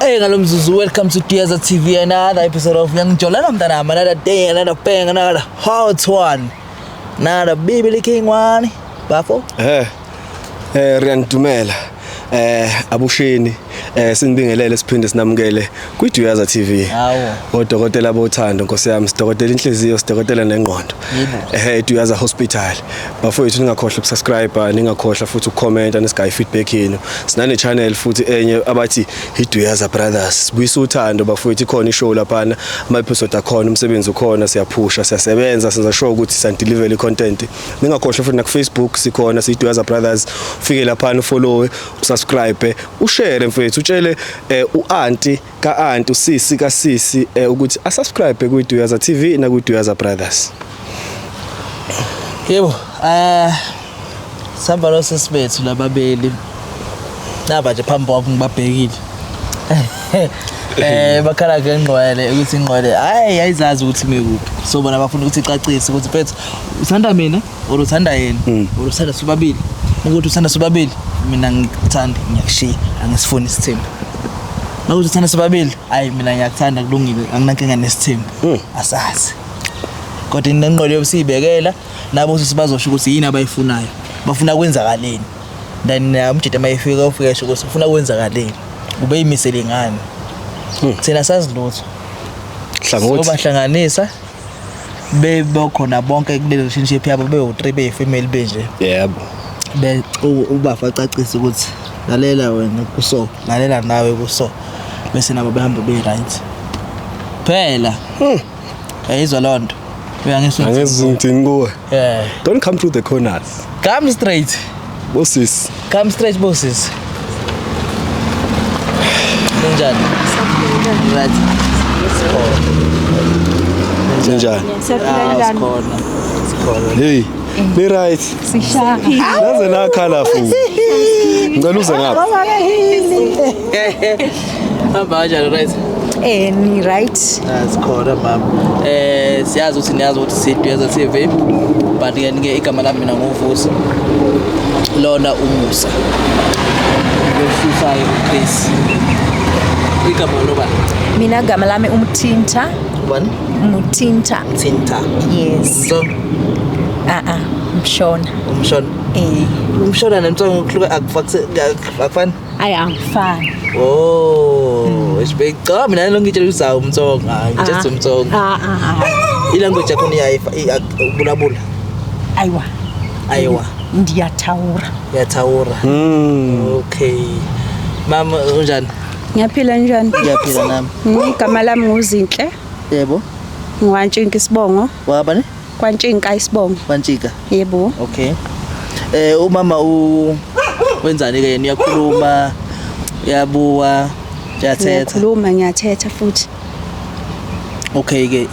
Hey, ngalo mzuzu, welcome to Diaza TV, another episode of Uyangijolana Mntanami, another day, another bang, another hot one, another Bibili King one. Bafo? Riyanidumela. Abusheni sinibingelele, siphinde sinamukele kwiDuyaza TV. Hawo. Odokotela bothando, Nkosi yami, sidokotela inhliziyo, sidokotela nengqondo. EDuyaza Hospital. Bafowethu, ningakhohlwa ukusubscribe, ningakhohlwa futhi ukucomment, nisigaye feedback yenu. Sinane channel futhi enye abathi iDuyaza Brothers. Sibuyisa uthando, bafowethu, ikhona ishow laphana, ama episode akhona, umsebenzi ukhona, siyaphusha, siyasebenza, senza sure ukuthi siyadeliver i-content. Ningakhohlwa futhi na ku Facebook sikhona, siyiDuyaza Brothers. Ufike laphana, ufollow, usubscribe, ushare, mfethu, utshele uauntie ka-auntie, usisi kasisi ukuthi asubscribe kwiDuyaza TV na kwiDuyaza Brothers. Yebo, sihamba lo sesibethu lababili. Naba nje phambi kwami, ngibabhekile. Bakhala ngengqwele ukuthi ingqwele hayi ayizazi ukuthi imekuphi. So bona bafuna ukuthi icacise ukuthi, mfethu, uthanda mina or uthanda yena or uthanda sobabili. Ukuthi uthanda sobabili, mina ngikuthanda, ngiyakushiya, angisifuni isithembu. Makuthi uthanda sobabili, hayi, mina ngiyakuthanda, kulungile, anginankinga nesithembu. Asazi. Kodwa inengqwele yobusiyibekela nabo sibazosho ukuthi yini abayifunayo. Bafuna kwenzakaleni. Then umjita mayefika ufika esho ukuthi ufuna kwenzakaleni. Ubeyimisele ngani? Thina sazi lutho. Hlangothi. Sobahlanganisa bebokhona bonke kule relationship yabo, bewu-3, beyifamily benje. Be ubafa acacise ukuthi lalela wena kuso, lalela nawe kuso, bese nabo behamba be right phela. Ayizwa loo nto, uyangizwa? Angizwi ngithini kuwe. Don't come through the corners. Come straight. Bosisi. Come straight, bosses. Ninjani? Right. Ninjani? Siyaphila. Ah, Njani? sikhona, sikhona. Hey, ni right? Sishaka. Naze nakhala futhi. Ngicela uze ngapha. Hamba kanjani, right? Ni right. Ah, sikhona, mama. Siyazi ukuthi niyazi ukuthi siDuyaza TV, but ke nike igama lami mina nguVusi, lona uMusa, losusayo uChris. Igama lobani? Mina gama lami uMthinta. Ubani? Muthinta. Thinta? Yes. So Ah ah, Mshona. Umshona? Eh. Umshona nemtsongo kuhluka, akufani. Ayi, angifani. Oh, isibeka mina lo ngitshela ukuthi awu umtsongo, hayi, just umtsongo. Ah ah ah. Ilanguage yakho iyayifa ubulabula? Ayiwa. Ayiwa. Ndiyathawura. Yathawura. Okay, mama, unjani? Ngiyaphila, njani? Ngiyaphila nami. Igama lami nguZinhle. Yebo. Ngwantshinka isibongo. Wabani? Kwantshinka isibongo. Bantshinka? Yebo. Okay. Umama u wenzani ke yena? Uyakhuluma, uyabuwa, uyathetha? Ngiyakhuluma, ngiyathetha futhi. Okay ke,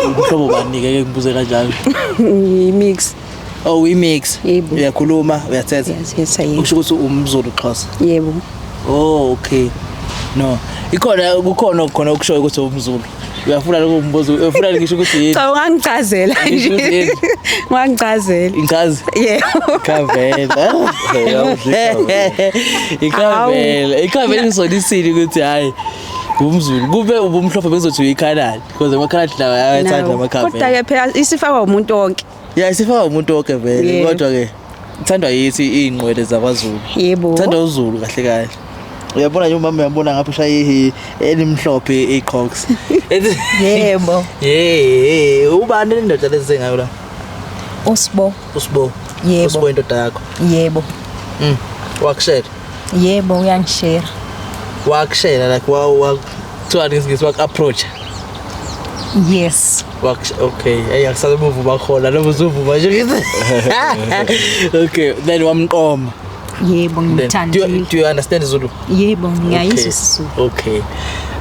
umhlobo bani ke, ngibuze kanjalo? Ngimix. Oh, we-mix. Yebo. Uyakhuluma, uyathetha? Ngiyathetha, yebo. Kusho ukuthi umZulu, Xhosa? Yebo. Oh, okay. No, ikhona, kukhona khona okushoyo ukuthi umZulu. Uyafuna lokho umbuzo, uyafuna ngisho ukuthi yini? Cha, ungangichazela Ngisho nje. ukuthi yini? Ungangichazela. Inchazi? Yebo. Ikhavela. Ikhavela. Ikhavela ngisonisile ukuthi hayi, umZulu. Kube ubumhlophe bezothi uyikhaladi because amakhaladi lawa ayathanda Nawo. Kodwa amakhavela. ke phela isifakwa umuntu wonke. Ya, isifaka umuntu wonke vele, Yebo. kodwa ke ithandwa yithi iy'nqwele zakwaZulu. Yebo. Thanda uZulu kahle kahle. Uyabona nje umama, uyabona ngapha ushaye elimhlophe iqhoks. Yebo. Hey, ubani indoda lezi ngayo la? Usibo. Usibo? Yebo. Usibo indoda yakho? Yebo. Wakushela? Yebo, uyangishare. Wakushela, like wa kuthiwa ngesiNgisi waku approach? Yes. Okay, hey, akusabe uvuma khona noma uzuvuma nje ngithi. Okay, then wamqoma. Yebo, Then ngimthandile. do you understand Zulu? Yebo, ngiyayizwa Okay. isiZulu. Okay.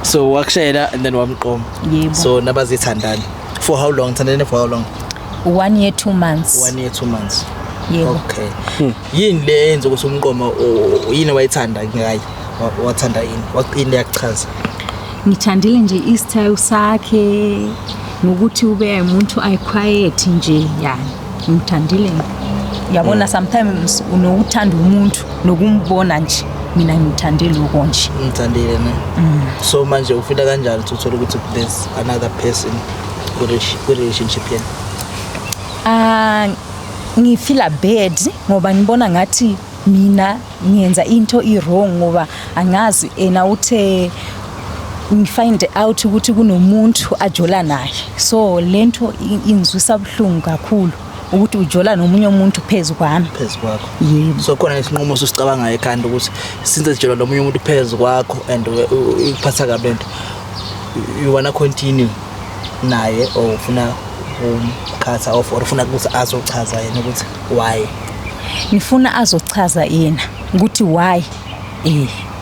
So wakushela and then wamqoma. Yebo. So nabazithandana. For how long? Thandane for how long? 1 year 2 months. 1 year 2 months. Yebo. Okay. Yini le eyenza ukuthi umqoma? Yini wayithanda ngaye? Wathanda yini? Yini yakuchaza? Ngithandile nje istyle sakhe, ngokuthi ube umuntu ayiquiet nje, yani ngimthandile. Yabona, sometimes unokuthanda umuntu nokumbona nje. Mina ngithande lokho nje. Ngithandile ne. So manje ufila kanjani ukuthi uthole ukuthi there's another person ku-relationship yenu? Ah, ngifila bad ngoba ngibona ngathi mina ngiyenza into i-wrong, ngoba angazi ena uthe ngifind out ukuthi kunomuntu ajola naye. So lento ingizwisa buhlungu kakhulu ukuthi ujola nomunye umuntu phezu kwami. Phezu kwakho. Yebo. So khona isinqumo sosicabangayo ekhanda ukuthi since sijola nomunye umuntu phezu kwakho and ikuphatha kabi lento, you wanna continue naye or ufuna umkhatha off, or ufuna ukuthi azochaza yena ukuthi why? Ngifuna azochaza yena ukuthi why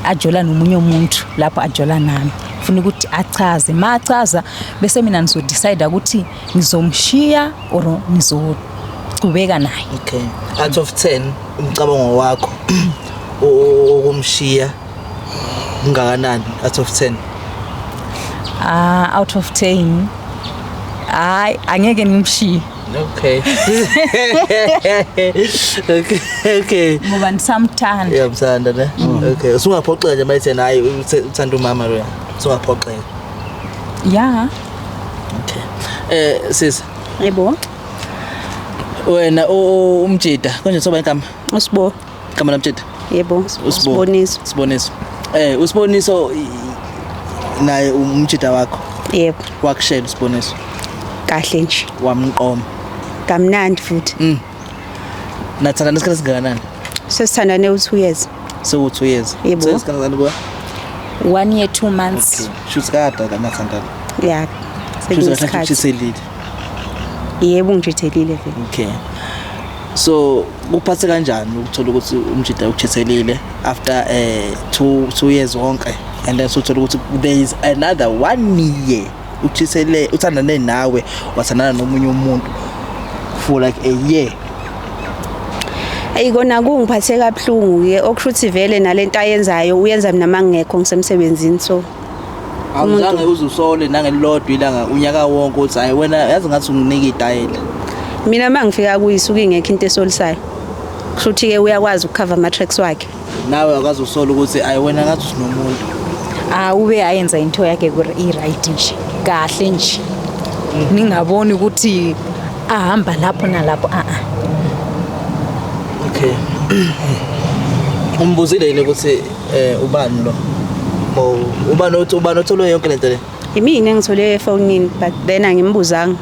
ajola nomunye umuntu lapho ajola nami. Ngifuna ukuthi achaze. Machaza bese mina ngizodecide ukuthi ngizomshiya or ngizoqhubeka naye. Okay, out of 10 umcabango wakho okumshiya ungakanani out of 10? Ah, out of 10, hayi, angeke ngimshiye. Okay. Ngoba ndisamthanda. Uyamthanda ne? Okay, usungaphoxeka nje mayithi yena hayi, uthanda umama lo, usungaphoxeka? Ya. Okay, sis. Yebo. Wena umjida konje soba igama? Usibo. Igama lamjida? Yebo. Usiboniso. Siboniso. Usiboniso naye umjida wakho? Yebo. Wakushela usiboniso? Kahle nje. Wamqoma? Kamnandi futhi. Nathandana isikhathi esingakanani? Sesithandane u2 years. Sewu 2 years? Yebo. Sesikhathi kuwa? 1 year 2 months. Okay, shuthi kade nathandana. Ya. Shuthi kahle. Sekunesikhathi. Ushiselile? Yebo, ngijithelile vele. Okay, so kuphathe kanjani ukuthola ukuthi umjida ukuchethelile after 2 years wonke, and then suthola ukuthi there is another 1 year uchisele, uthandane nawe, wathandana nomunye umuntu for like a year? Ayi, kona kungiphathe kabuhlungu ke, okusho ukuthi vele nalento ayenzayo uyenza mina mangekho, ngisemsebenzini, so Awuzange uzusole nangelilodwa ilanga unyaka wonke uthi hayi wena, yazi ngathi unginika idayela? Mina mangifika kuyisuka ingekho into esolisayo, kusho ukuthi ke uyakwazi ukucover ama tracks wakhe. Nawe akazi usola ukuthi hayi wena, ngathi usinomuntu? Ah, ube ayenza into yakhe i-right nje, kahle nje, ningaboni ukuthi ahamba lapho nalapho, a a. Okay, umbuzile yini ukuthi ubani lo? Mo ubani othi, ubani othole yonke lento le? Imina engithole efonini, but then angimbuzanga.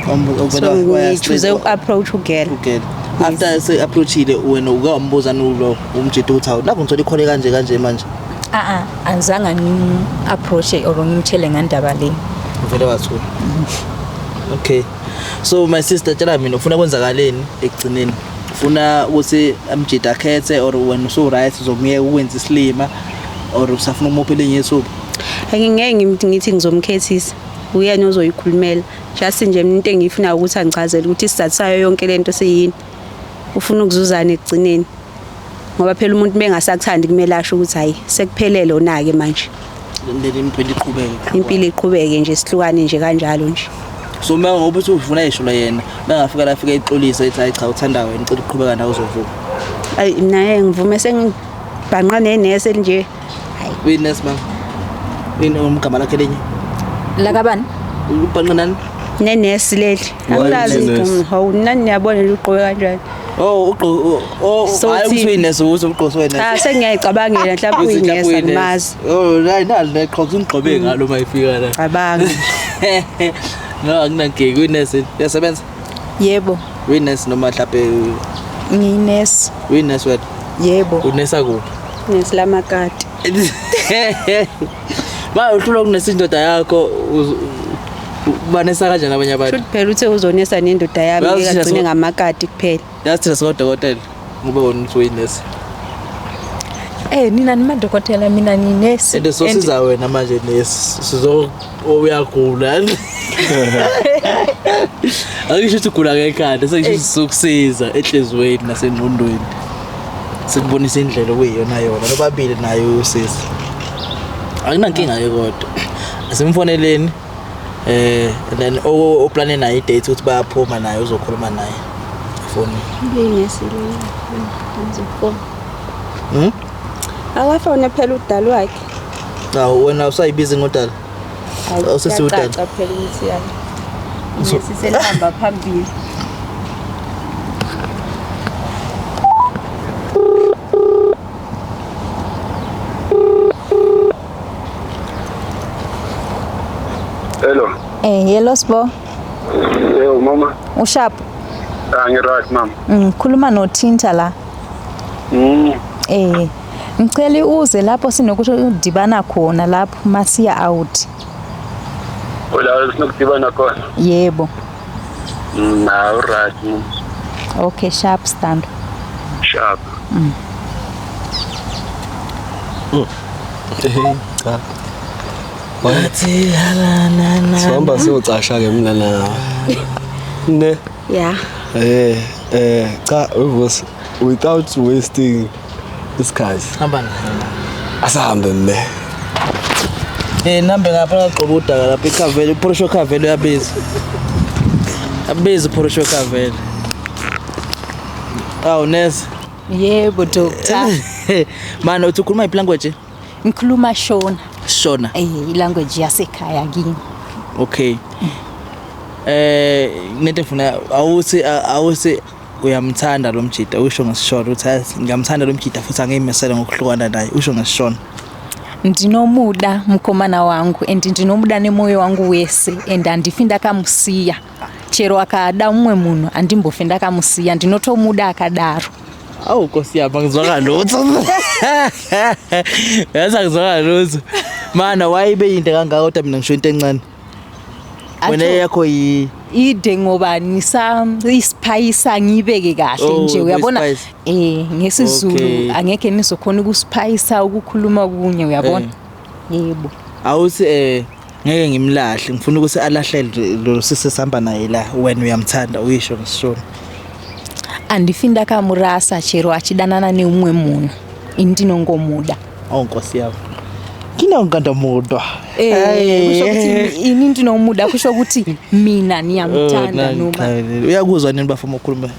So ngichoose uku-approach ugirl. Okay, after se approachile wena, uke wambuza nulo umjida ukuthi hawu, lapho ngithola ikhole kanje kanje manje? A a, anzange ngim-approach or ngimtshele ngandaba le. Vele wathula. Okay, so my sister, tshela mina, ufuna kwenzakaleni ekugcineni? Ufuna ukuthi amjida akhethe, or wena usu right, uzomyeka ukwenza isilima, or usafuna umuphe elinye ithuba? Angingeke ngithi ngizomkhethisa, uyena ozoyikhulumela. Just nje mina into engiyifunayo ukuthi angichazele ukuthi isizathu sayo yonke lento siyini, ufuna ukuzuzana ekugcineni, ngoba phela umuntu bengasakuthandi kumele asho ukuthi hayi, sekuphelele ona-ke manje. Leli impilo iqhubeke. Impilo iqhubeke nje, sihlukane nje kanjalo nje. So uma ngoba uthi ufuna isho yena, bengafika la, afika ixolisa, ethi hayi cha, uthanda wena, ucela ukuqhubeka nawe, uzovuma? Ayi, mina ngivume sengibhanqa nenesi nje. Witness ma'am, yini umgama lakhe lenye? Lakabani? Ubhanqa nani? Nenesi leli. Why Angulazi nenesi? igama. Hawu, nani niyabona nje ugqoke kanjani. Oh, ugqo, oh. So Hayi, ukuthi uyinesi, ukuthi ugqo Cha, wenesi. sengiyayicabangela mhlawumbe uyinesi, angimazi. Oh, hayi, nali neqhoqa ungigqobe ngalo mayifika la. Cabanga. No, akunankinga, uyinesi, uyasebenza? Yebo. Uyinesi noma mhlawumbe? Ngiyinesi. Uyinesi wena? Yebo. Unesa kuphi? Nesi lamakati. Ma uhlulwa kunesi indoda yakho, ubanesa kanjani abanye abantu? Shuthi phela uthe uzonesa nendoda yami. Uyazi thina Ngagcine ngamakati kuphela. Yazi thina singodokotela, ngoba wena uthi uyinesi. Nina nimadokotela, mina nginesi. And sosiza wena manje nesi, sizo uyagula. Angisho ukuthi ugula ngekhanda, sengisho ukuthi sizokusiza enhliziyweni nasengqondweni, sikubonisa indlela okuyiyona yona nobabili naye usisi. Akunankinga ke, kodwa asimfoneleni and then oplane naye idate ukuthi bayaphuma naye, uzokhuluma naye efoni. Liyinesi le. Hmm? Akafone phela udali wakhe. Awu wena usayibizi ngodala. Hayi, Awusesiwudali. kuyacaca phela ukuthi yani. Siselihamba phambili. Hello. Hello Sbo. Yebo mama. Usharp. Ah ngi-right mama. Ngikhuluma noThinta la. Ngicela uze lapho sinokuthi udibana khona lapho masiya out. Ola sinokudibana khona. Yebo. Na right. Okay, sharp stand. Sharp. Cha. Wathi halana na. Sihamba siyocasha ke mina nawe. Ne. Yeah. Cha uVusi without wasting isikhathi. Hamba na. Asahambe mme. Nambe ngapha ngagqoba udaka lapha ikhavele, uphorosho khavele uyabiza. Abiza uphorosho khavele. Awu nurse. Yebo doctor. Mana uthi ukhuluma iphi language? Ngikhuluma Shona. Shona. Ilanguage yasekhaya kimi. Okay. Nento efuna awuthi uyamthanda lo mjida, usho ngesishona uthi hayi ngiyamthanda lo mjida futhi angiyimisele ngokuhlukana naye, usho ngesishona. Ndinomuda mukomana wangu and ndinomuda nemoyo wangu wese and handifi ndakamusiya. Chero akada umwe munhu handimbofi ndakamusiya, ndinotomuda akadaro. Awu Nkosi yami angizwanga lutho. Yazi angizwanga lutho. Mana wayibe yinde kangaka kodwa mina ngisho into encane. Wena yakho yi ide ngoba nisa isiphayisa ngibeke kahle nje uyabona ngesiZulu angeke nizokhona ukusiphayisa ukukhuluma kunye uyabona. Yebo. Awuthi ngeke ngimlahle, ngifuna ukuthi alahlele lo sisi sihamba naye la, wena uyamthanda uyisho ngesishona. Andifi ndakamurasa chero achidanana neumwe munhu ini ndinongomuda. Awu Nkosi yami. Kinongandamuda. Kusho ukuthi ini ndinomuda, kusho ukuthi mina niyamthanda noma. Uyakuzwa nini bafuna ukukhuluma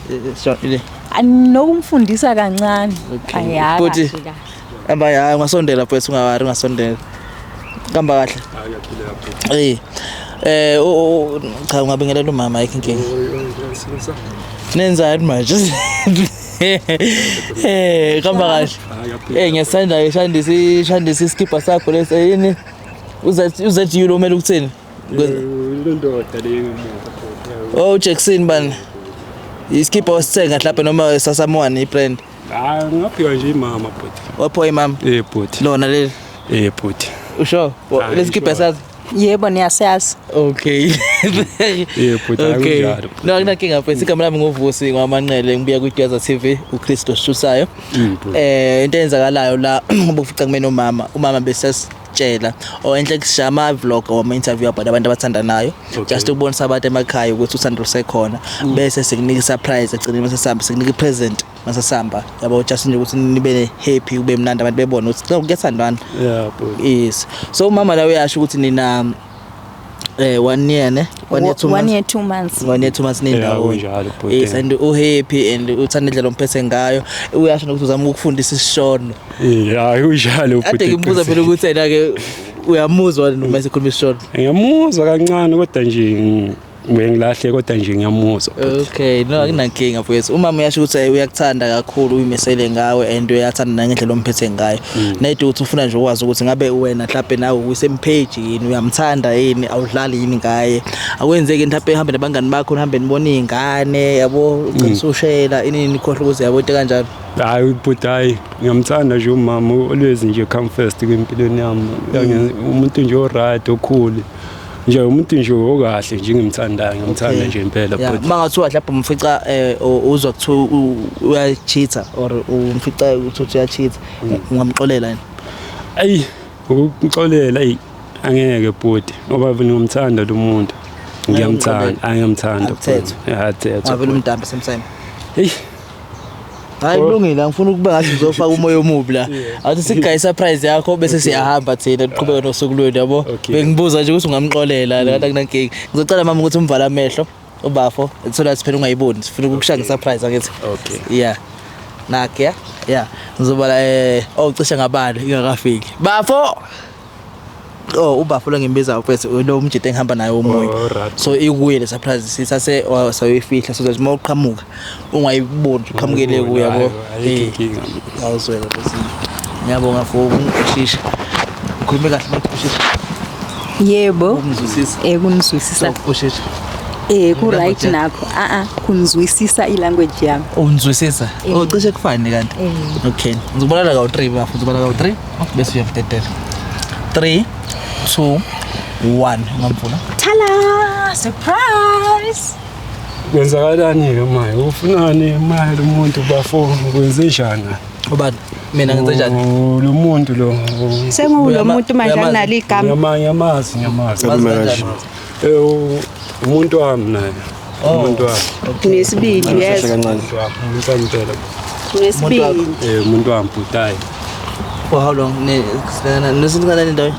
le? Anokumfundisa kancane. Ayaka. Hamba ya ungasondela mfethu, ungawari ungasondela. Kamba kahle. Ayaphila lapho. Cha ungabingelela umama ayikho inkinga. Nenzani manje? Kamba kahle. Ngiyasanda ishandisa iskipa sakho lesi yini? Uze lo mele ukuthini? Londoda le ngemuva. Oh Jackson bani? Iskipa wasithenga mhlawumbe noma sasamwana ibrand. Hayi ngaphiwa nje imama bhuti. Wapho imama? Bhuti. Lona leli. Bhuti. Usho? Leskipa sazi? Yebo niyasazi. Okay. Bhuti akunjalo. No akunankinga mfethu, igama lami nguVusi ngwamanqele, ngibuya kwiDuyaza TV, uChristo Shusayo. Into eyenzakalayo la ngoba ufica kumina umama, umama besesitshela or enhle kushama vlog or ama interview about abantu abathandanayo, just ukubonisa abantu emakhaya ukuthi uthando lusekhona, bese sikunika surprise egcineni mase sihamba sikunika present mase sihamba, yabo, just nje ukuthi nibe happy, ube mnandi abantu bebone ukuthi kuyathandwana. Yeah bhuti. Yes. So umama la uyasho ukuthi nina 1 year ne? 1 year 2 months. 1 year 2 months. 1 year 2 months nindawo. Yes, and u happy and uthanda indlela omphethe ngayo. Uyasho nokuthi uzama ukufundisa isishono. Hayi unjalo bhuti. Ade ngimbuza phela ukuthi yena ke uyamuzwa noma esekhuluma isishono. Ngiyamuzwa kancane kodwa nje ngilahle kodwa nje ngiyamuzwa. Okay, no akunankinga mfowethu. Umama uyasho ukuthi uyakuthanda kakhulu, uyimisele ngawe and uyathanda nangendlela omphethe ngayo. Nayide ukuthi ufuna nje ukwazi ukuthi ngabe wena mhlawumbe nawe uyi-same page yini, uyamthanda yini, awudlali yini ngaye. Akwenzeki mhlawumbe uhambe nabangani bakho uhambe nibone izingane, yabo, ugcina usushela inini nikhohle ukuze yabo into kanjalo. Hayi bhuti, hayi ngiyamthanda nje umama, always nje come first empilweni yami. Umuntu nje o-right okhulu. Nje umuntu nje okahle nje ngimthandayo, ngimthanda nje impela bhuti. Mangathiwa mhlawumbe umfica uzwa kuthiwa uyacheata or umfica uthi uyacheata, ungamxolela yini? Ayi ukumxolela ayi angeke bhuti, ngoba ngiyamthanda lo muntu. Ngiyamthanda, angiyamthanda bhuti. Athethe. Ngavela umdambi sometime. Hey. Hayi kulungile, angifuni ukuba ngathi ngizofaka umoya omubi la. Athi sigaye surprise yakho bese siyahamba thina siqhubeke nosuku lwethu yabo. Bengibuza nje ukuthi ungamxolela la kanti akunankinga. Ngizocela mama ukuthi umvale amehlo ubafo so that phela ungayiboni, sifuna ukukushaya ngesurprise angithi. Okay. Yeah. Nakhe ya. Yeah, ngizobala oh cishe ngabala ingakafiki. Bafo. Oh ubafo lo ngimbiza mfethu lo umjita engihamba naye omunye. Oh, right. So ikuye le surprise sisase sayoyifihla so that uma uqhamuka ungayiboni uqhamukele kuyo yabo. Ayikho inkinga. Awuzwela bese. Ngiyabonga for ukungishisha. Ukhulume kahle makushesha. Yebo. Ukungizwisisa. Kunizwisisa. Ukushesha. Ku right nakho. A kunizwisisa i-language yami. Unzwisisa. Oh cishe kufane kanti. Okay. Ngizobonana kawu 3 bafo, ngizobona kawu 3 bese uyamdedela. 3 2 1 ngamvula. Thala! Surprise! Kwenzakalani ke manje? Ufunani manje lo muntu bafo kwenze njani? Ubani? Mina ngenze njani? Oh, Lo muntu lo. Sengulo muntu manje Uyamazi? analo igama. Ngiyamazi, ngiyamazi. Wazi kanjani? Umuntu wami naye. Oh. Umuntu wami. Nesibindi Kahle yes. kancane. Umuntu wami, umuntu wami. Nesibindi. Umuntu wami bhutayi. For how long? Ne nesinkanani ndawo?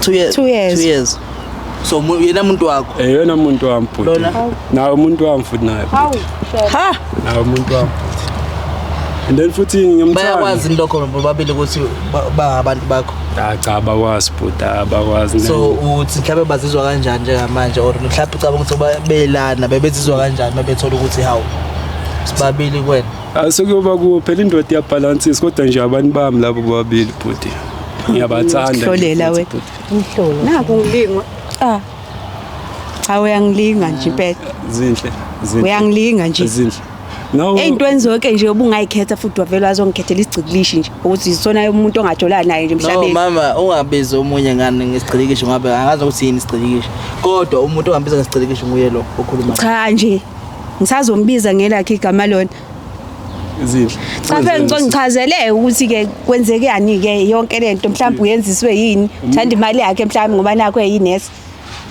2 years. 2 years. 2 years. So yena umuntu wakho. Yena umuntu wami bhuti. Lona? Nawe umuntu wami futhi naye. bhuti. Ha! Nawe umuntu wami bhuti. And then futhi ngiyamthanda. Bayakwazi lokho bobabili ukuthi bangabantu bakho. Ah cha abakwazi bhuti, abakwazi. So uthi mhlawumbe bazizwa kanjani njengamanje or mhlawumbe ucabanga ukuthi belana bebezizwa kanjani mabethola ukuthi hawu sibabili kuwena. Asekuyoba kuwo phela indoda iyabhalansisa kodwa nje abantu bami labo bobabili bhuti. Ngiyabathanda. nje Hlolela futhi, we. bhuti. Naku ngilingwa. Ah. Cha uyangilinga nje impela. Zinhle, zinhle. Uyangilinga nje. Zinhle. Nawe Ey'ntweni zonke nje obungayikhetha futhi wavele wazongikhethela isigcikilishi nje ukuthi isona umuntu ongajolana naye nje No emhlabeni. mama ungabizi omunye ngani ngesigcilikisho ngoba angazi ukuthi yini isigcilikisho. Kodwa umuntu ongambiza ngesigcilikisho nguye lo okhuluma. Cha nje ngisazombiza ngelakhe igama lona. zinhle. Cha phela ngicela ngichazele ukuthi ke kwenzekani ke yonke lento mhlawumbe uyenziswe yini uthanda imali yakhe mhlawumbe ngoba nakho eyinesi.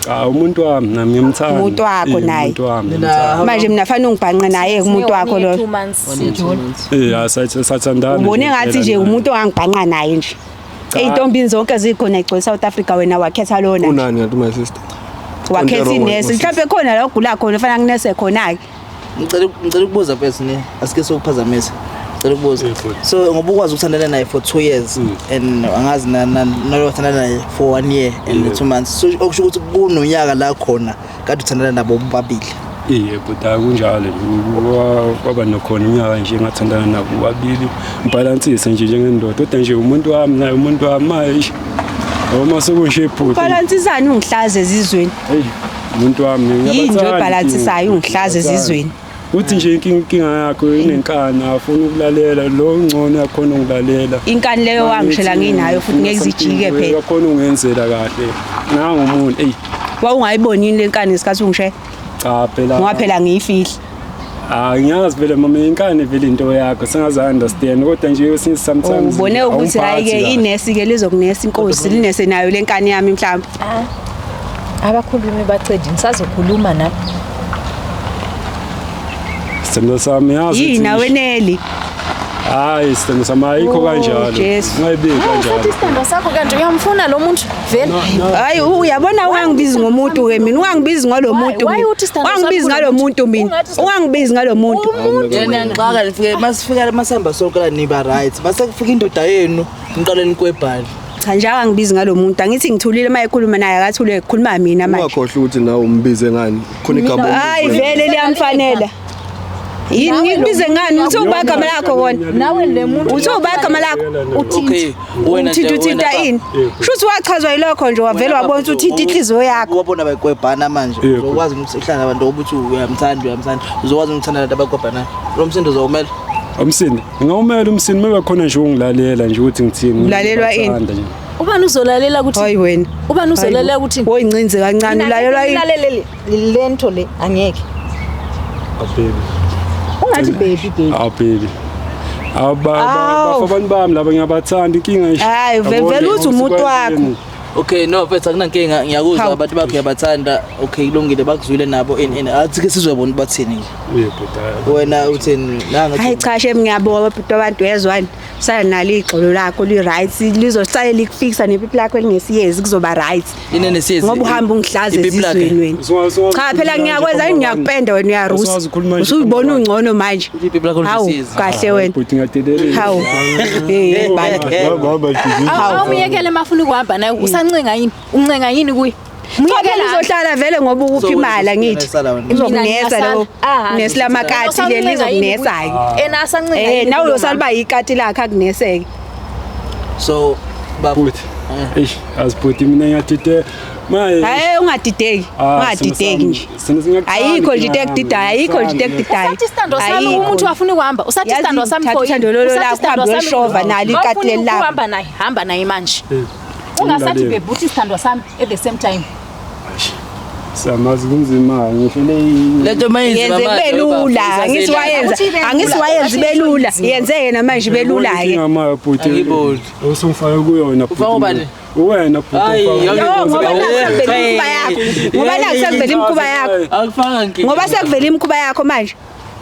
Cha umuntu wami nami ngiyamthanda. Umuntu wakho naye. Umuntu wami. Nina- ngiyamthanda. Manje mina fanele ungibhanqe naye umuntu wakho lo. 2 months. One year, two months. Sathandana. Ubone ngathi nje umuntu ongangibhanqa naye nje. Cha. Ey'ntombini zonke zikhona igcwele South Africa wena wakhetha lona. nje. Unani kanti my sister? Wakhetha Konke wrong inesi. my Mhlawumbe khona la ogula khona fanele nginese khona ke. Ngicela ukubuza mfethu ne asike sokuphazamisa. Ngicela ukubuza. Yeah, bhuti. So ngoba ukwazi ukuthandana naye for 2 years and angazi nalo uthandana naye for 1 year and Yeah. 2 months. So okusho ukuthi kunonyaka la khona kade uthandana nabo bobabili. Iye bhuti akunjalo nje kwaba nokhona unyaka nje ngathandana nabo bobabili ngibhalansise nje njengendoda kodwa nje umuntu wami naye umuntu wami manje uma sekunje bhuti Balansisani ungihlaze ezizweni. hey umuntu wami Yini nje ngiyabathanda obhalansisayo ungihlaze ezizweni. Uthi nje inkinga yakho inenkani afuna ukulalela lo ngcono yakhona ungilalela Inkani leyo wangishela nginayo futhi ngeke zijike phela. Yakhona ungenzela kahle nangumuntu ey Wawungayiboni yini lenkani ngesikhathi ungishe? cha phela Ngoba phela ngiyifihla. Ah ngiyazi vele mama inkani vele into yakho sengaze understand kodwa nje since sometimes Ubone ukuthi hayi ke awungiphathi kahle. inesi ke lizokunesa inkosi linese nayo lenkani yami mhlawumbe. Abakhulumi bacede ngisazokhuluma nami. Sithembiso sami yazi Yini nawe Neli? Hayi sithembiso sami ayikho Oh, kanjalo Jesu. ungayibeki Futhi kanjalo isithando sakho kanti uyamfuna lo muntu vele. Hayi uyabona ungangibizi ngomuntu ke mina ungangibizi ngalo muntu Why mina. uthi isithando sakho Ungangibizi kulo ngalo muntu? muntu mina. Ungathi isithando- Ungangibizi ngalo muntu. Yena ngixaka nifike masifika masihamba sonke la niba right. Mase kufika indoda yenu niqale nikwebhale. Cha nje angangibizi ngalo muntu. Angithi ngithulile uma ekhuluma naye akathule kukhuluma mina manje. Ungakhohlwa ukuthi nawe umbize ngani. Khona igama. Hayi vele liyamfanela. Yini ngikubize ngani? Uthe uba igama lakho kona. Nawe le muntu Uthe uba igama lakho. Okay, wena nje Uthinta uthinta ini? Shuthi wachazwa yilokho nje wavele wabona ukuthi uthinta inhliziyo yakho. Wabona bayikwebhana manje. Yebo. Uzokwazi ukuthi uhlala nabantu ukuthi uyamthanda uyamthanda. Uzokwazi ukuthanda nabantu abakwebhana. Lo msindo uzowumela. Umsindi ngawumela umsindi mebe khona nje ungilalela nje ukuthi ngithini Ulalelwa ini? Ngiyabathanda nje. Ubani uzolalela ukuthi Hayi wena. Ubani uzolalela ukuthi Woyincinze kancane ulalelwa yini? Ulalele lento le angeke. Ah, baby Ungathi baby baby. Ah baby Awu. Aba abantu bami laba ngiyabathanda inkinga nje Hayi, Yabona, vele uthi umuntu ukuthi wakho. kwenzeni. Okay, no mfethu, akunankinga, ngiyakuzwa. Hawu. Abantu bakho uyabathanda. Okay, kulungile, bakuzwile nabo in athi ke sizwe bona bathini nje. Yebo dala. Wena uthini nanga? Hayi cha shem, ngiyabonga bhuti abantu, uyezwani, sala nalo igxolo lakho li-right, lizosale likufikisa nepipi lakho elingesiyezi, kuzoba right. Inenesiyezi. Ngoba uhamba ungihlaza Ipipi lakhe. ezizweni wena. Cha phela ngiyakwenza yini, ngiyakupenda wena, uyarusa. Usungaze ukhuluma nje Usuyibona phambi ungcono manje. Ipipi lakho Hawu lisiyezi. kahle wena. Bhuti ngiyadelela. Hawu. Eh bani. Awumyekele mafuna ukuhamba naye, usancenga yini? Uncenga yini kuye? Cha phela Myekele. uzohlala vele ngoba ukuphi So, imali angithi. uzosala wena. Uzokunesa lo. Ah, Nesilamakati leli lizokunesa-ke. Ena asancenga Eh yini nawe kulo uyosala mama? uba yikati lakhe akuneseke. So baba Bhuti. Eish, azibhuti mina ngiyadide. Maye. Hayi ungadideki, ungadideki nje. Ayikho nje into ekudidayo, ayikho nje into ekudidayo. Usathi isithandwa sami Ayikho. umuntu afuna ukuhamba, usathi Yazi, isithandwa sami thatha for yini? uthando lolo Usathi lakho, isithandwa uhambe sami uyoshova for yini? nalo ikati Mawufuna leli lakho. ukuhamba naye, hamba naye manje. Ungasathi babe uthi isithandwa sami at the same time. Samazi kunzima ngihlele. Lento mayinzima. Yenze kube lula, angithi wayenza, angithi wayenza ibe lula, yenze yena manje ibe lula ke. Ngama bhuti. Angiboni. Usungifake kuyona bhuti. Ufaka ubani? Wena bhuti. Hayi, ufaka- Yo ngoba naku sekuvela imikhuba yakho. Ngoba naku sekuvela imikhuba yakho. Akufanga nkinga. Ngoba sekuvela imikhuba yakho manje.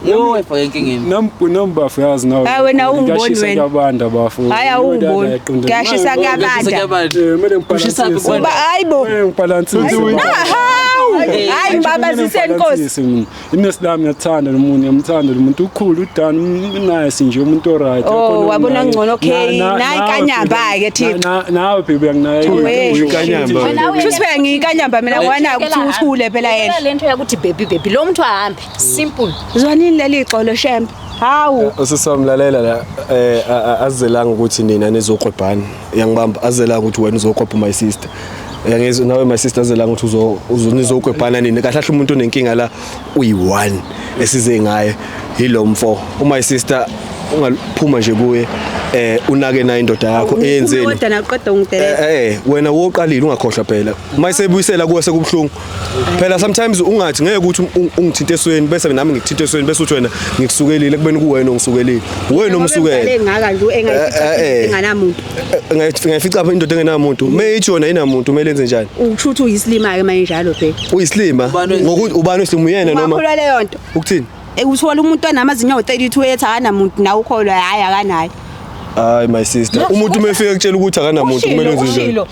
Yo, wayifaka enkingeni. Nambafu yazi nawe. Hayi, wena awungiboni Kuyashisa wena. kuyabanda bafu. Hayi awungiboni. Kuyashisa kuyabanda. Eh kumele Kushisa ngibhalansise. kubanda. Uba hayibo. Kumele ngibhalansise. Hawu. Hayi ngibabaziseni Nkosi. Inesilami ngiyathanda lo muntu, ngiyamthanda lo muntu, ukhulu uDan, nice nje umuntu oright. Oh, wabona ngcono, okay. Nayi kanyamba-ke, Thixo. Nawe baby uyanginakekela. Uyikanyamba. Wena Kusho ukuthi phela ngiyikanyamba mina ngoba ukuthi uthule phela yena. Yekela lento yakuthi baby baby, lo muntu ahambe. Simple. Zwanini leli xolo shembe. Hawu. Usisomlalela la azizelanga ukuthi nina nizoqwebhana. Uyangibamba, azizelanga ukuthi wena uzoqwebha my sister. Uyangizwa nawe my sister, azizelanga ukuthi uzo nizoqwebhana nini. Kahle kahle umuntu onenkinga la uyi-one esize ngaye yilo mfo. My sister ungaphuma nje kuye, unake na indoda yakho eyenzeni. Kodwa naqeda ungidelela. Wena woqalile, ungakhohlwa phela. Mayisebuyisela kuwe sekubuhlungu. Phela sometimes ungathi ngeke ukuthi ungithinte esweni bese nami ngikuthinte esweni bese uthi wena ngikusukelile kubeni kuwena ongisukelile. Wena omsukele. Ngaka nje engayifica enganamuntu. Ngayifica apha indoda engenamuntu. Mayithi yona inamuntu kumele enze njani? Usho ukuthi uyisilima ke manje njalo phela. Uyisilima Ubani ngokuthi ubani oyisilima, uyena noma Ungakholwa leyo nto. ukuthini? Uthola umuntu onamazinyo awu-32 ethi akanamuntu, nawe ukholwa hayi akanayo. Hayi my sister, umuntu uma efika kutshela ukuthi akanamuntu kumele enze njani? Ushilo.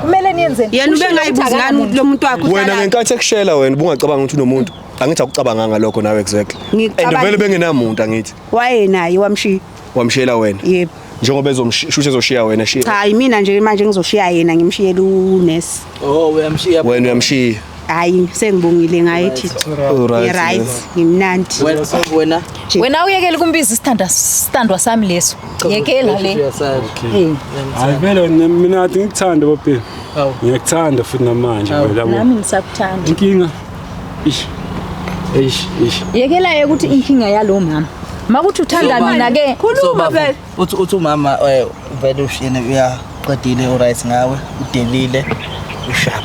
Kumele niyenzeni? Yena Ushilo ubengayibuzi ukuthi ngani ukuthi lo muntu wakhe Wena uhlalaphi. ngenkathi ekushela wena ubungacabanga ukuthi unomuntu. Angithi akucabanganga lokho nawe exactly. And Ngicabanga- vele bengenamuntu angithi. Wayenaye wamshiya. Wamshiyela wena. Yebo. Njengoba ezomshushe ezoshiya wena shiya. Cha yimina nje manje ngizoshiya yena, ngimshiyele unesi. Oh, uyamshiya. Wena uyamshiya. Hayi sengibongile ngaye Thixo. Alright. Right, ngimnandi. Wena wena Wena uyekele kumbiza isithandwa sithandwa sami leso. Yekela le. Uyasala. Hayi vele mina athi ngikuthanda babe. Hawu. Ngiyakuthanda futhi namanje Hawu. vele yabo. Nami ngisakuthanda. Inkinga. Ish. Eish, eish. Yekela ye ukuthi inkinga yalo mama. Makuthi uthanda So, mina ke So bafo, uthi umama vele ushiyene uyaqedile, uright ngawe, udelile, ushap.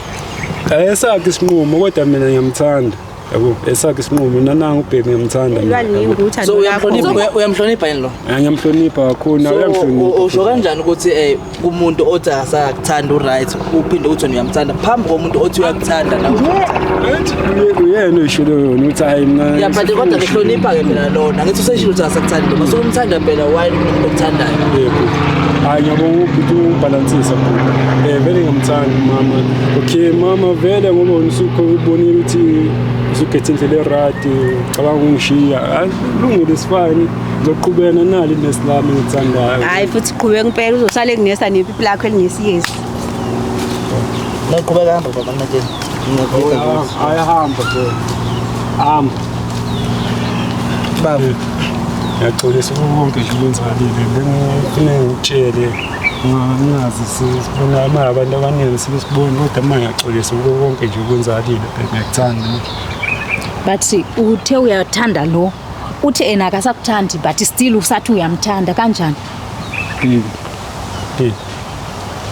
Esakhe isinqumo kodwa mina ngiyamthanda. Yabo, esakhe isinqumo nananga ubheki ngiyamthanda mina. Lwani yabo. uthando So lakho. uyamhlonipha, uyamhlonipha yini lo? Ah, ngiyamhlonipha kakhulu nawe So uyamhlonipha. usho kanjani ukuthi kumuntu othi akasakuthanda uright uphinde uthi wena uyamthanda phambi komuntu othi uyakuthanda nawe uyamthanda? Ethi uyena oyishilo yona uthi hayi mina. Yeah, but kodwa ngihlonipha ke phela lona. Ngithi useshilo ukuthi akasakuthandi noma sokumthanda phela why kunomuntu okuthandayo. Yebo. Hayi ngiyabonga ukuthi ubalansisa bhuti. Vele ngiyamthanda mama. Okay mama vele ngoba wena usukubonile ukuthi usukhethe indlela e-right, cabanga ungishiya. Hayi kulungile sifine. Ngizoqhubeka nali nesilami engithandayo. Hayi futhi qhubeka impela, uzosale kunesa nepipi lakho elinesiyezi. Naqhubeka hamba baba mnakeni. Ayahamba bro. Hamba. Baba. Ngiyaxolisa kuko konke nje okwenzakalile. Bengifune ngitshele ngingazi sibona ama abantu abaningi sebesibona kodwa manje ngiyaxolisa kuko konke nje okwenzakalile. Ngiyakuthanda. But uthe uyathanda lo. Uthi ena akasakuthandi but still usathi uyamthanda kanjani? Baby. Baby.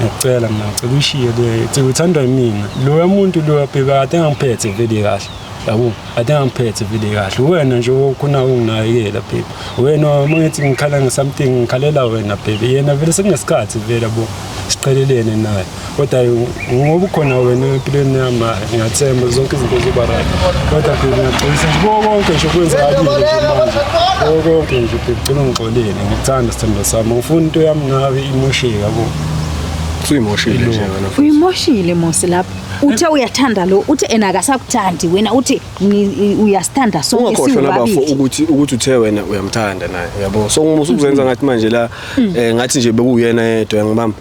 Ngiyacela mina, ngicela uyishiye le. Ngicela uthandwa yimina. Loya muntu loya baby ade ngangiphethe vele kahle. Yabo, ade ngangiphethe vele kahle. Wena nje okhona unginakekela baby. Wena uma ngithi ngikhala nge-something ngikhalela wena baby. Yena vele sekunesikhathi vele yabo. Siqhelelene naye. Kodwa ngoba ukhona wena empilweni yami ngiyathemba zonke izinto zizoba right. Kodwa baby ngiyaxolisa nje kuko konke nje okwenzakalile nje manje. Kuko konke nje baby cela ungixolele. Ngikuthanda sithandwa sami. Ngifuna into yami nawe imosheke yabo. Usuyimoshile nje wena futhi. Uyimoshile mos lapho. Uthe uyathanda lo, uthe ena akasakuthandi wena uthi uyasithanda sonke Ungakhohlwa nabafo siwubabili. ukuthi uthe wena uyamthanda naye uyabo. So uma usukuzenza ngathi manje la ngathi nje bekuyena yedwa ngibamba.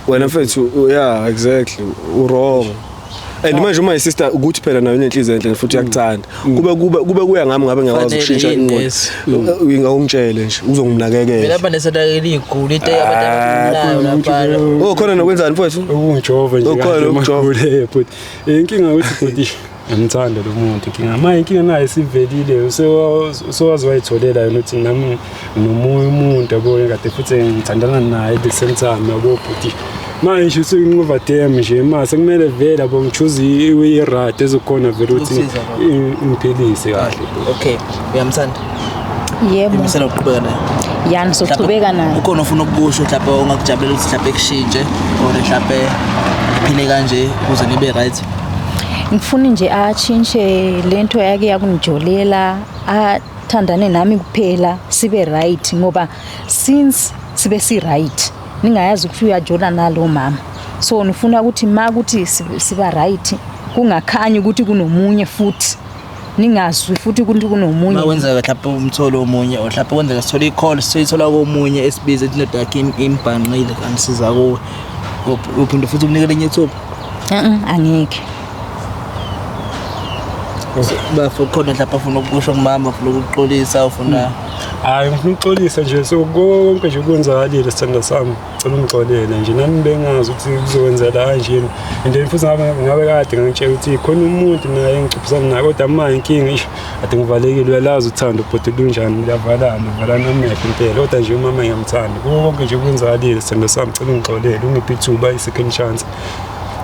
Wena mfethu yeah exactly u wrong. And manje uma sister ukuthi phela nayo inenhliziyo enhle futhi uyakuthanda. Kube kuya ngami ngabe ngiyakwazi Fanele ukushintsha yini ingqondo. lesi? Ungawungitshele nje uzonginakekela. Mina lapha nesadakela igulu into abantu abakhulumayo lapha. Oh khona nokwenzani mfethu? Ukungijova nje Ukhona kahle ukujova. magule, but inkinga ukuthi bhuti ngiyamthanda lo muntu inkinga manje inkinga naye isivelile usewazi wayitholela yena ukuthi nami nomunye umuntu yabo kade futhi ngithandana naye at the same time yabo bhuti manje nje usengiva damn nje ma sekumele vele yabo ngichoose i-right ezokhona vele ukuthi Ukusiza baba. ngiphilise kahle. Okay, uyamthanda. Yebo. Imisela ukuqhubeka naye. Yani sochubeka naye. Ukhona ofuna ukukusho mhlawumbe ongakujabulela ukuthi mhlawumbe kushintshe or mhlawumbe phile kanje ukuze nibe right. Ngifuna nje atshintshe lento yake yakunijolela, athandane nami kuphela sibe right ngoba since sibe si right ningayazi ukuthi uyajola nalo mama. So nifuna ukuthi ma ukuthi siba right kungakhanyi ukuthi kunomunye futhi ningazwi futhi ukuthi kunomunye. Uma kwenzeka mhlawumbe umtholo omunye or mhlawumbe kwenzeka sithole i-call sithola komunye esibiza ethi indoda yakhe imbhanqile kanti siza kuwe. Uphinde futhi umnikele enye ithuba. Angeke. Bafo khona mhlawumbe afuna ukusho kumama, ufuna ukuxolisa, ufuna Hayi ngifuna ukuxolisa nje so konke nje okwenzakalile sithandwa sami cela ungixolele nje nami bengazi ukuthi kuzokwenzela kanjena and then futhi ngabe kade ngangitshela ukuthi khona umuntu naye engicuphisana naye kodwa manje inkinga isho ade ngivalekile uyalazi uthando bhuti lunjani luyavalana uvalana amehlo impela kodwa nje umama ngiyamthanda kuko konke nje okwenzakalile sithandwa sami cela ungixolele ungiphe ithuba i-second chance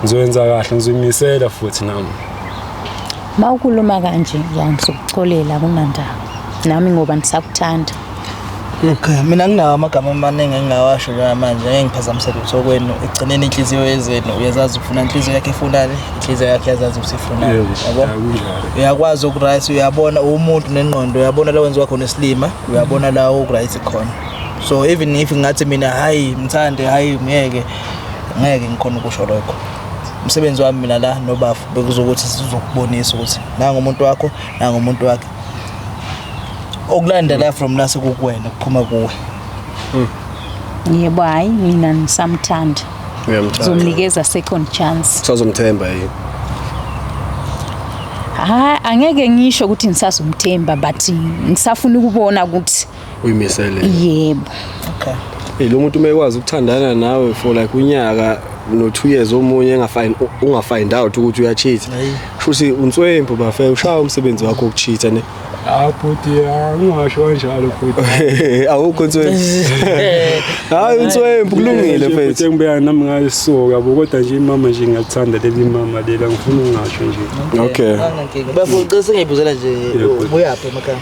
ngizoyenza kahle ngizoyimisela futhi nami. Mawukhuluma kanje ya ngizokuxolela kunandaba nami ngoba ngisakuthanda. Okay, mina nginawo amagama amaningi engingawasho njengamanje ngeke ngiphazamise lutho kwenu. Ekugcineni inhliziyo yezenu uyazazi ufuna inhliziyo yakhe ifunani, inhliziyo yakhe iyazazi ukuthi ifunani. Yebo, Yabo? kunjalo. Uyakwazi ukuright, uyabona umuntu nengqondo, uyabona la wenziwa khona isilima, uyabona la ukuright khona. So even if ngathi mina hayi mthande hayi ngeke ngeke ngikhona ukusho lokho. Umsebenzi wami mina la nobafu bekuzokuthi sizokubonisa ukuthi nanga umuntu wakho, nanga umuntu wakhe. Okulandela from la sekukuwena kuphuma kuwe. Yebo hayi mina ngisamthanda. Uyamthanda. Ngizomnikeza second chance. Usazomthemba yini? Ha angeke ngisho ukuthi ngisazomthemba but ngisafuna ukubona ukuthi Uyimisele. yebo. Okay. Lo muntu umekwazi ukuthandana nawe for like unyaka no 2 years omunye unga find out ukuthi uyacheat. Shuthi unswempu bafe ushaya umsebenzi wakho ukucheata ne. Ah bhuti angingasho kanjalo bhuti. Awukho nswempu. Hayi unswempu kulungile mfethu. Engibeka nami ngayisuka yabo kodwa nje imama nje ngiyathanda leli mama lela ngifuna ukungasho nje. Okay. Anginankinga. Bafo uqinise ngiyibuzela nje ubuyaphi emakhaya?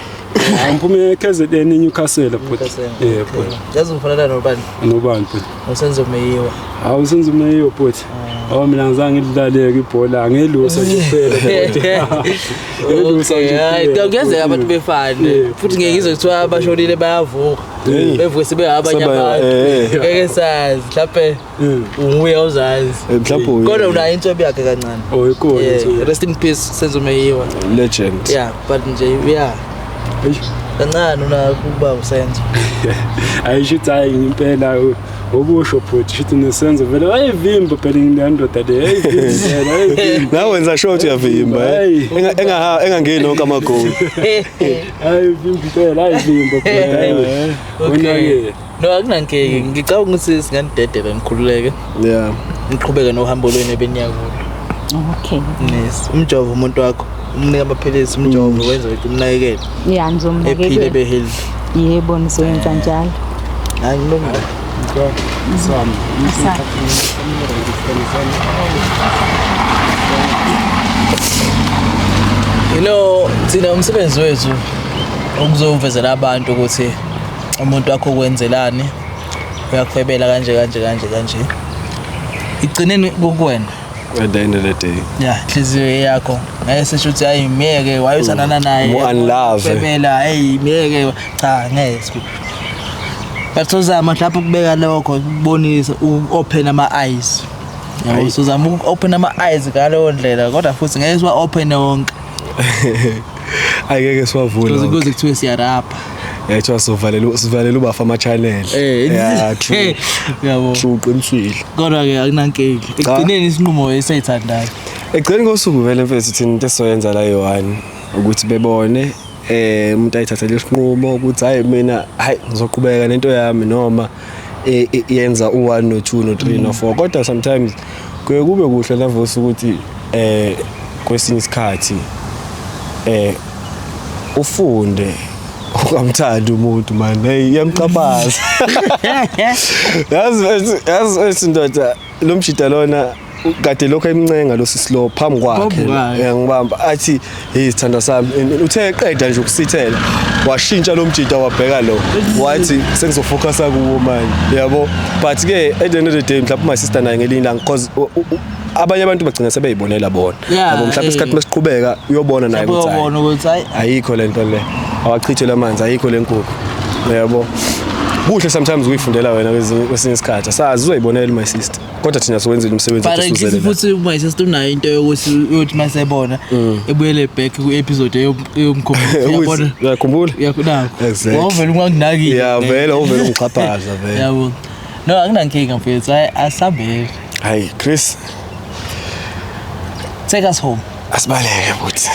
Ngiphume eKZN eNewcastle bhuti. Yebo bhuti. Yazi ngifanana nobani? Nobani bhuti? Usenzo Meyiwa. Hawu uSenzo Meyiwa bhuti. Oh mina ngizange ngidlaleke ibhola ngelusa nje kuphela bhuti. Ngelusa nje. Hayi kuyenzeka abantu befane. Yebo. Futhi ngeke ngizwe kuthiwa abashonile bayavuka. Bevuke sebe abanye abantu. Ngeke sazi mhlawumbe unguye awuzazi. Mhlawumbe uye. Kodwa unayo inswebe yakhe kancane. Oh ikhona Yeah, inswebe. rest in peace Senzo Meyiwa. Legend. Yeah, but nje yeah. Kancane unakuba uSenzo. Ayisho ukuthi hayi impela ubusho bhuti shithi nesenzo vele ayivimba phela indoda le ayivimba ayivimba. Nawe wenza sure ukuthi uyavimba. Hayi. Engangeni wonke amagoli. Ayivimba impela ayivimba bhuti. Okay. No akunankinga. Ngicabanga ukuthi singanidedela ngikhululeke. Yeah. Niqhubeke nohambo lwenu ebeniya kulo. Okay. Yes, umjovo umuntu wakho, umnika amaphilisi umjovo wenza ukuthi umnakekele. Yeah Ephile ngizomnakekela. be healthy. Yebo nizoyenza njalo. Hayi ngilungile. Ngicela sami. Asami. You know, thina umsebenzi wethu ukuzovezela abantu ukuthi umuntu wakho kwenzelani, uyakufebela kanje kanje kanje kanje. Igcineni kukuwena. At the end of the day. Ya, inhliziyo yakho. Ngeke sisho ukuthi hayi miyeke wayuthandana naye. Mu-unlove. Febela, hey miyeke. Cha, ngeke siku. But sozama mhlawumbe ukubeka lokho ukubonisa u-open ama eyes. Yabo Hayi. sozama uku-open ama eyes ngaleyo ndlela kodwa futhi ngeke siwa open wonke. Ayikeke siwavule. Kuze kuze kuthiwe siyarapha. Yayithiwa sivalela sivalela ubafa ama channel. Yeah, true. Yabo. True, uqinisile. Kodwa ke akunankinga. Cha. Ekugcineni isinqumo esayithandayo. Ekugcineni kosuku vele mfethu thina into esizoyenza la yi-one ukuthi bebone umuntu ayithathele isinqumo ukuthi hayi mina hayi ngizoqhubeka nento yami noma yenza u1 no2 no3 no4, kodwa sometimes kuye kube kuhle lavusa ukuthi kwesinye isikhathi ufunde ungamthandi umuntu man, hey iyamxhaphaza. Yazi yazi ndoda, lo mshida lona kade lokho emncenga lo sisi lo phambi kwakhe. Phambi kwakhe. Ngibamba athi hey sithanda sami, uthe eqeda nje ukusithela washintsha lo mjida wabheka lo wathi sengizofocusa kuwo manje, yabo. But ke at the end of the day mhlawumbe my sister naye ngelinye ilanga, because abanye abantu bagcina sebeyibonela bona, yabo, mhlawumbe isikhathi masiqhubeka uyobona naye Mhlawumbe ukuthi hayi, uyobona ukuthi hayi ayikho lento le, awachithe lamanzi, ayikho lenkukhu, yabo. Kuhle sometimes ukuyifundela wena kwesinye isikhathi, asazi uzoyibonela my sister, kodwa thina siwenzile umsebenzi But wethu ngithi esuzele la. futhi my sister unayo into yokuthi uyothi masebona ebuyele back ku episode yomkhumbulo, uyabona. Ukuthi- uyakhumbula. Uyakunako. Exactly. Wawuvele unganginakile. Ya vele uvele ungixhaphaza vele. Yabo. No, akunankinga mfethu, hayi asambele. Hayi Chris. Take us home. Asibaleke futhi.